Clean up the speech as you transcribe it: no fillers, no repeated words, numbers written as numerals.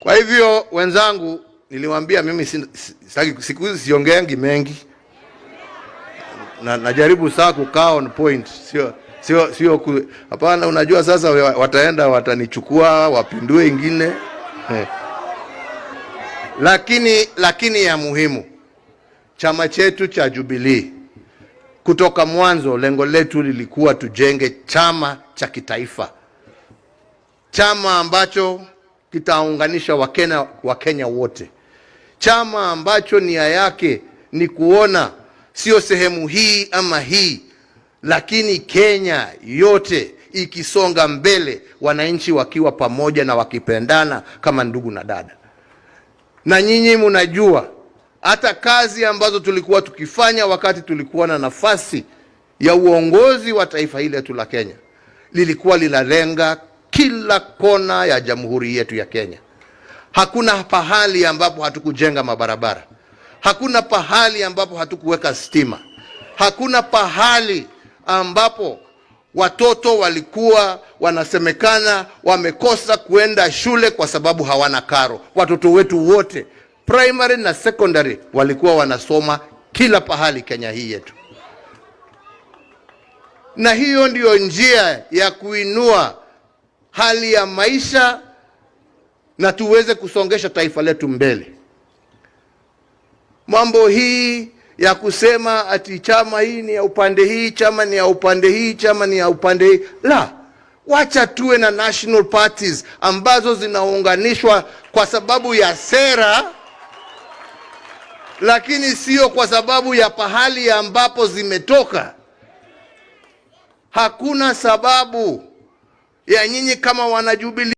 Kwa hivyo wenzangu, niliwaambia mimi siku hizi siongeangi mengi na najaribu saa kukaa on point, sio hapana. Unajua sasa wataenda watanichukua wapindue ingine. Lakini ya muhimu, chama chetu cha Jubilee kutoka mwanzo lengo letu lilikuwa tujenge chama cha kitaifa, chama ambacho kitaunganisha Wakenya wote, chama ambacho nia yake ni kuona sio sehemu hii ama hii, lakini Kenya yote ikisonga mbele, wananchi wakiwa pamoja na wakipendana kama ndugu na dada. Na nyinyi mnajua hata kazi ambazo tulikuwa tukifanya wakati tulikuwa na nafasi ya uongozi wa taifa hili letu la Kenya lilikuwa linalenga kila kona ya jamhuri yetu ya Kenya. Hakuna pahali ambapo hatukujenga mabarabara, hakuna pahali ambapo hatukuweka stima, hakuna pahali ambapo watoto walikuwa wanasemekana wamekosa kuenda shule kwa sababu hawana karo. Watoto wetu wote primary na secondary walikuwa wanasoma kila pahali Kenya hii yetu, na hiyo ndiyo njia ya kuinua hali ya maisha na tuweze kusongesha taifa letu mbele. Mambo hii ya kusema ati chama hii ni ya upande hii, chama ni ya upande hii, chama ni ya upande hii, la, wacha tuwe na national parties ambazo zinaunganishwa kwa sababu ya sera, lakini sio kwa sababu ya pahali ambapo zimetoka. Hakuna sababu ya nyinyi kama wanajubilee